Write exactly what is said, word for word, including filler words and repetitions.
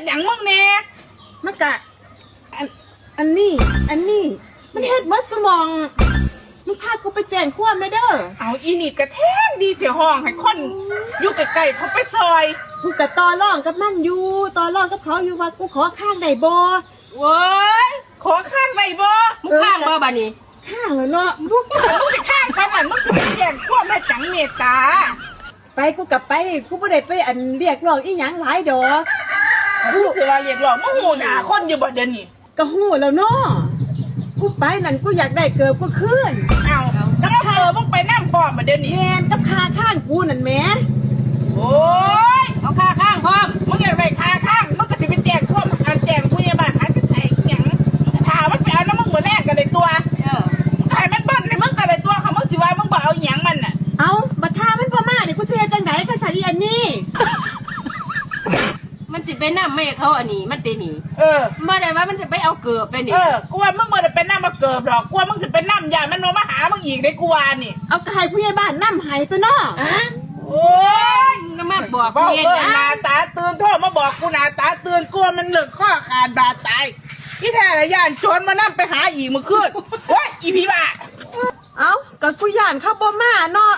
หยังมึงแน่ มันกะ อัน อันนี้ อันนี้ มันเฮ็ดหมดสมอง มึงพากูไปแจ้งความแหน่เด้อ เอาอีนี่กะแทนดีเสียห้องให้คนอยู่ใกล้ๆเขาไปซอย กูกะต่อรองกับมันอยู่ ต่อรองกับเขาอยู่ว่ากูขอค้างได้บ่ โว้ย ขอค้างได้บ่ มึงค้างบ่บัดนี้ ค้างแล้วเนาะ มึงสิค้างปานนั้น มึงสิไปแจ้งความให้จังเมตตา ไปกูกะไป กูบ่ได้ไปอันเรียกร้องอีหยังหลายดอก กูสิว่าเรียกร้อง มึงฮู้หน้าคนอยู่บ่เดี๋ยวนี้ กะฮู้แล้วเนาะ กูไปนั่นกูอยากได้เกิบกูคืน เอ้า แล้วเกิบมึงไปนำพร้อมบ่เดี๋ยวนี้ แม่น กับค่าค้างกูนั่นแหม โอ้ย เอาค่าค้างพร้อม มึงอยากได้ค่าค้าง มึงกะสิไปแจ้งความ อันแจ้งผู้ใหญ่บ้านหาสิไถอิหยัง ถ้ามันไปเอานำมึงมื้อแลงกะได้ตั่ว เออ มึงกะให้มันเบิ่นให้มึงกะได้ตั่ว คันมึงสิว่ามึงบ่เอาอิหยังมันน่ะ เอ้า บัดถ้ามันบ่มานี่กูสิเฮ็ดจั่งใด๋กะซะอีอันนี้ มันสิไปนำแม่เขาอันนี้ มันตินี่ เออ บ่ได้ว่ามันสิไปเอาเกิบไปนี่ เออ กูว่ามึงบ่ได้ไปนำเอาเกิบดอก กูว่ามึงสิไปนำ ย้านมันบ่มาหามึงอีกเด้ กูว่านี่ เอากะให้ผู้ใหญ่บ้านนำให้ตั่วเนาะ อะ โอ้ย มึงก็มาบอก เว้า เพื่อน เบิ่ง นะ หน้าตาตื่น โทรมาบอกกูหน้าตาตื่น กูว่ามันเลิกคอขาดบาดตาย อีแท้ละย้านโจรมานำไปหาอีกมื้อคืน โอ้ย อีผีบ้า เอ้า กะกูย้านเขาบ่มาเนาะ